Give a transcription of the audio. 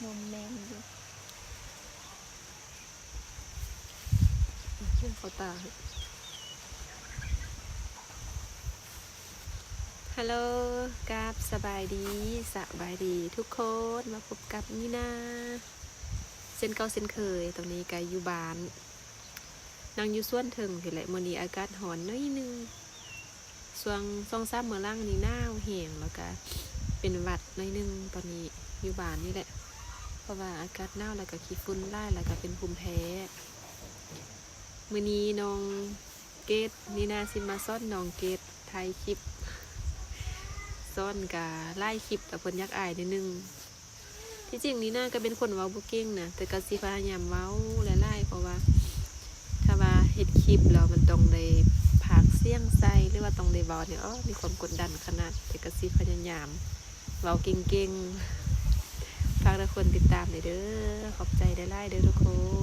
ໂຮມແມນຢູ່ ເຄື່ອງເຂົ້າຕາ. ຮັລໂຫຼ ກາບສະບາຍດີ ສະບາຍດີທຸກຄົນ ມາພົບກັບນີນາເຊັ່ນເກົ່າເຊັ່ນເຄີຍ. ຕອນນີ້ກະຢູ່ບ້ານ ນັ່ງຢູ່ສວນເທິງພີ້ແຫຼະ. ມື້ນີ້ອາກາດຮ້ອນໜ້ອຍໜຶ່ງ ຊ່ວງສອງສາມມື້ຫຼັງນີ້ໜາວແຮງ ແລ້ວກະເປັນຫວັດໜ້ອຍໜຶ່ງ. ຕອນນີ້ຢູ່ບ້ານນີ້ແຫຼະ ເພາະວ່າອາກາດໜາວ ແລ້ວກະຂີ້ຝຸ່ນຫຼາຍ ແລ້ວກະເປັນພູມແພ້. ມື້ນີ້ນ້ອງເກດ ນີນາຊິມາສອນນ້ອງເກດຖ່າຍຄລິບ ສອນກະຫຼາຍຄລິບ ແຕ່ເພິ່ນຢາກອາຍໜ້ອຍໜຶ່ງ. ທີ່ຈິງນີນາກະເປັນຄົນເວົ້າບໍ່ເກັ່ງນະ ແຕ່ກະຊິພະຍາຍາມເວົ້າຫຼາຍໆ ເພາະວ່າຖ້າວ່າເຮັດຄລິບແລ້ວມັນຕ້ອງໄດ້ພາກສຽງໃສ່ ຫຼືວ່າຕ້ອງໄດ້ເວົ້ານີ້ ໂອ້ ມີຄວາມກົດດັນຂະໜາດ. ແຕ່ກະຊິພະຍາຍາມເວົ້າເກັ່ງໆ. ຝາກທຸກຄົນຕິດຕາມແດ່ເດີ. ຂອບໃຈຫຼາຍໆເດີທຸກຄົນ.